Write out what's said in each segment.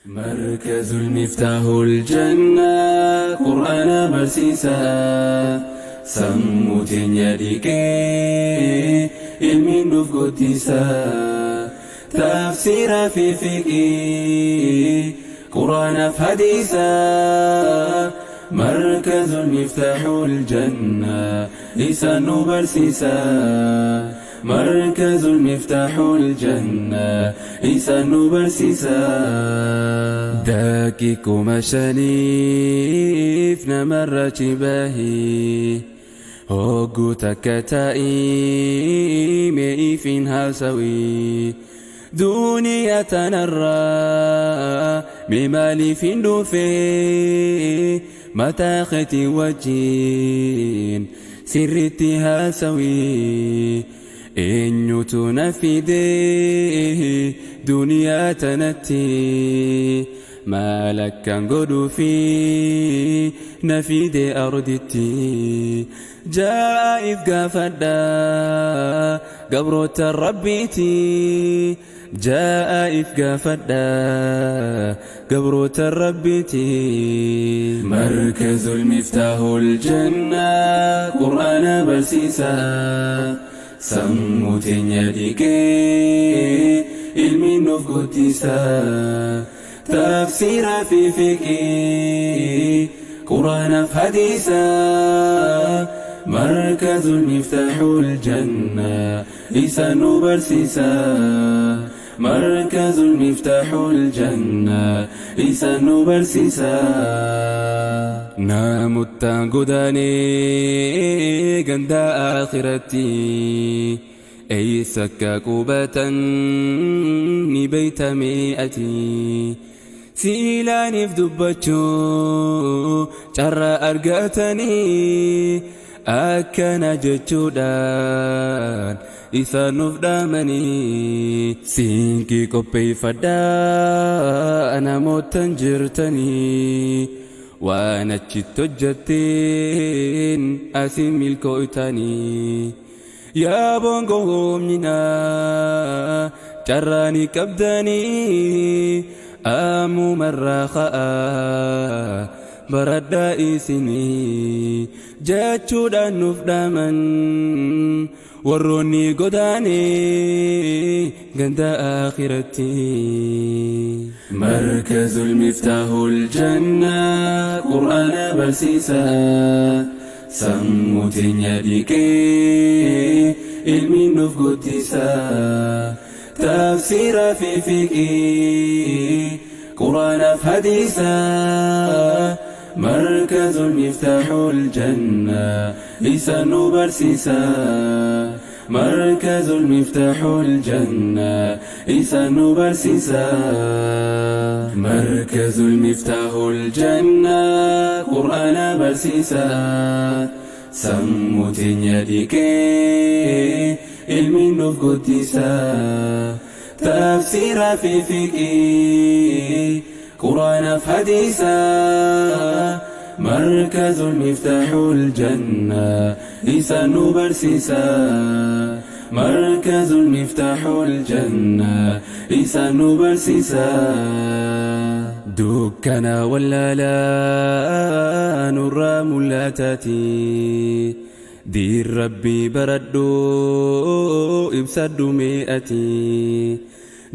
مركز المفتاح الجنة قرآن برسيسا sammuu teenya dhiqee ilmiin nuuf guddisa tafsiira fi fiqii quraanaaf hadiisa مركز المفتاح الجنة isaan nu barsiisa مركز المفتاح الجنة isaan nu barsiisa daqiiquma shaniif namarra cibaahii hogguu takka taa'ii me'iifin haasawii duniyaa tanarraa mee maaliif hin dhufee mataa keetii wajjin sirriitti haasawii eenyutu na fidee duniyaa tanatti maal akkan godhuufi na fide arditti jaa'if gaafadha gabroota rabbiiti jaa'if gaafadha gabroota rabbiiti. مركز المفتاح الجنة قرآن barsiisa sammuu teenya dhiqee ilmiin nuuf guddisa tafsiira fi fiqii quraanaaf hadiisa مركز المفتاح الجنة isaan nu barsiisa مركز المفتاح الجنة isaan nu barsiisa namuttaan godaanee ganda akhiratti eeysa akka qubatan ni beeyta mi'ati siilaaniif dubbachuu carraa argatanii akkana jechuudhaan isaan nuuf dhaamanii siinqii qopheeffadhaa namootan jirtanii waan achitti hojjetteen asin milkooytanii yaa bongoomnyinaa carraanii qabdanii ammumarraa ka'aa baradhaa isinii jechuudhaan nuuf dhaaman warroonni godaanee ganda akhiratti. مركز المفتاح الجنة قرآن barsiisa sammuu teenya dhiqee ilmiin nuuf guddisa tafsiira fi fiqii quraanaaf hadiisa مركز المفتاح الجنة isaan nu barsiisa مركز المفتاح الجنة isaan nu barsiisa مركز المفتاح الجنة قرآن barsiisa sammuu teenya dhiqee ilmiin nuuf guddisa tafsiira fi fiqii quraanaaf hadiisa مركز المفتاح الجنة isaan nu barsiisa مركز المفتاح الجنة isaan nu barsiisa dukkana wallaalaa nurraa mul'ataati diin rabbii baradhu ibsadhu mi'ati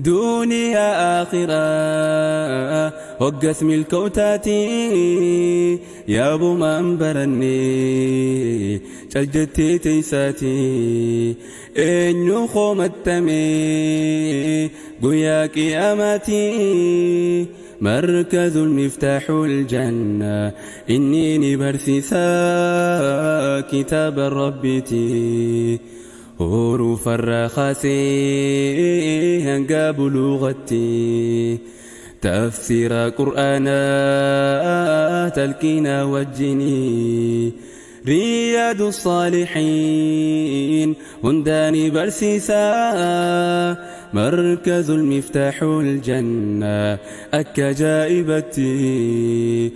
duniyaa akhiraa hoggas milkoowtaati yaabumaan baranne caljettee teeysaati eenyu koomattame guyyaa qiyaamaati. مركز المفتاح الجنة إني barsiisa كتاب ربتي حروف الرخاسي hanga buluugatti تفسير قرآنا تلقينا wajjini رياض الصالحين hundaani barsiisa مركز المفتاح الجنة akka ajaa'ibatti.